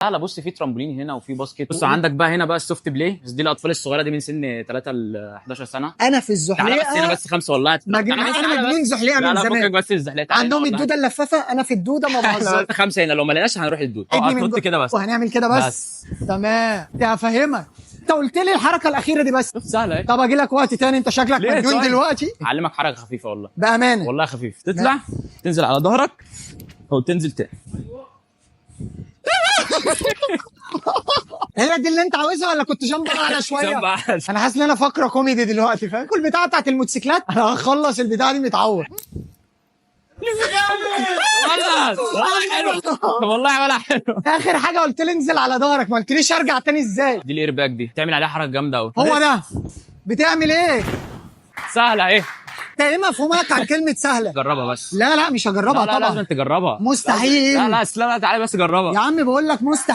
لا بص، في ترامبولين هنا وفي basket. بص عندك بقى هنا بقى ال soft play، بس دي الاطفال الصغيرة دي من سن 3 ل 11 سنه. انا في تعالى بس هنا الزحليقه. بس خمسة والله. مجنون، تعالى بس، انا تعالى مجنون بس. زحليقه لا من لا، زمان. فكك بس الزحليقه، تعالى عندهم هنا والله. الدودة اللفافه، انا في الدودة ما بهزرش. بس خمسة هنا، لو ما لقيناش هنروح الدود. ادني من هتنط جوه. كده بس. وهنعمل كده بس. بس. تمام، ده هفهمك. انت قلت لي الحركة الاخيرة دي بس. شوف سهلة اهي. طب اجي لك وقت تاني، انت شكلك ليه مجنون طيب؟ دلوقتي. اعلمك حركة خفيفة والله. بامانه؟ والله خفيف. تطلع تنزل على ظهرك او تنزل تاني. هي دي اللي انت عاوزها ولا كنت jump اعلى شويه؟ jump أعلى. انا حاسس ان انا فقره كوميدي دلوقتي، فاهم؟ كل البتاعه بتاعت الموتوسيكلات، انا هخلص البتاعه دي متعور. والله والله حلو، والله ولا حلو. اخر حاجة قلت لي انزل على ظهرك، ما قلتليش ارجع تاني ازاي. دي ال air bag دي تعمل عليها حركة جامدة قوي. هو ده بتعمل ايه؟ سهلة ايه. انت ايه مفهومك عن كلمة سهله؟ جربها بس. لا لا، مش هجربها. لا لا، طبعا. لازم تجربها. مستحيل. لا لا لا لا، تعالى بس جربها. يا عم بقول لك مستحيل.